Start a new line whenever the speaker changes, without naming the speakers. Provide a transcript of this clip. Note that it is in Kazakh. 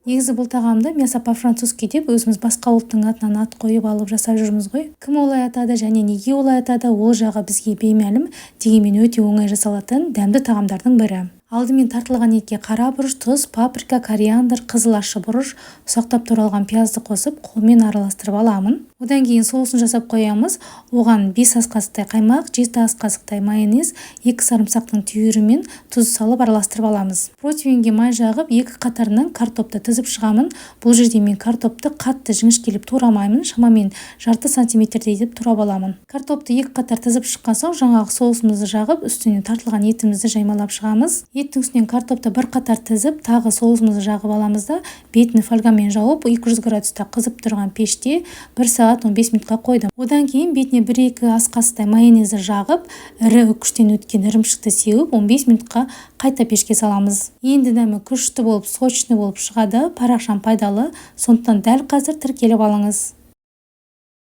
Негізі бұл тағамды «мясо по-французски» деп өзіміз басқа ұлттың атынан ат қойып алып жасап жүрміз ғой. Кім олай атады және неге олай атады, ол жағы бізге беймәлім. Дегенмен өте оңай жасалатын дәмді тағамдардың бірі. Алдымен тартылған етке қара бұрыш, тұз, паприка, кориандр, қызыл ащы бұрыш, ұсақтап туралған пиязды қосып, қолмен араластырып аламын. Одан кейін соусын жасап қоямыз. Оған 5 ас қасықтай қаймақ, 7 ас қасықтай майонез, 2 сарымсақтың түйірі мен тұз салып араластырып аламыз. Противеньге май жағып, екі қатарынан картопты тізіп шығамын. Бұл жерде мен картопты қатты жіңішкелеп турамаймын, шамамен жарты сантиметрдей етіп турап аламын. Картопты екі қатар тізіп шыққан соң, жаңағы соусымызды жағып, үстіне тартылған етімізді жаймалап шығамыз. Еттің үстінен картопты бір қатар тізіп, тағы соусымызды жағып аламыз да, бетін фольгамен жауып, 200 градуста қызып тұрған пеште 1 сағат 15 минутқа қойдым. Одан кейін бетіне 1-2 ас қасықтай майонезді жағып, ірі үккіштен өткен ірімшікті сеуіп, 15 минутқа қайта пешке саламыз. Енді дәмі күшті болып, сочный болып шығады. Парақшам пайдалы, сондықтан дәл қазір тіркеліп алыңыз.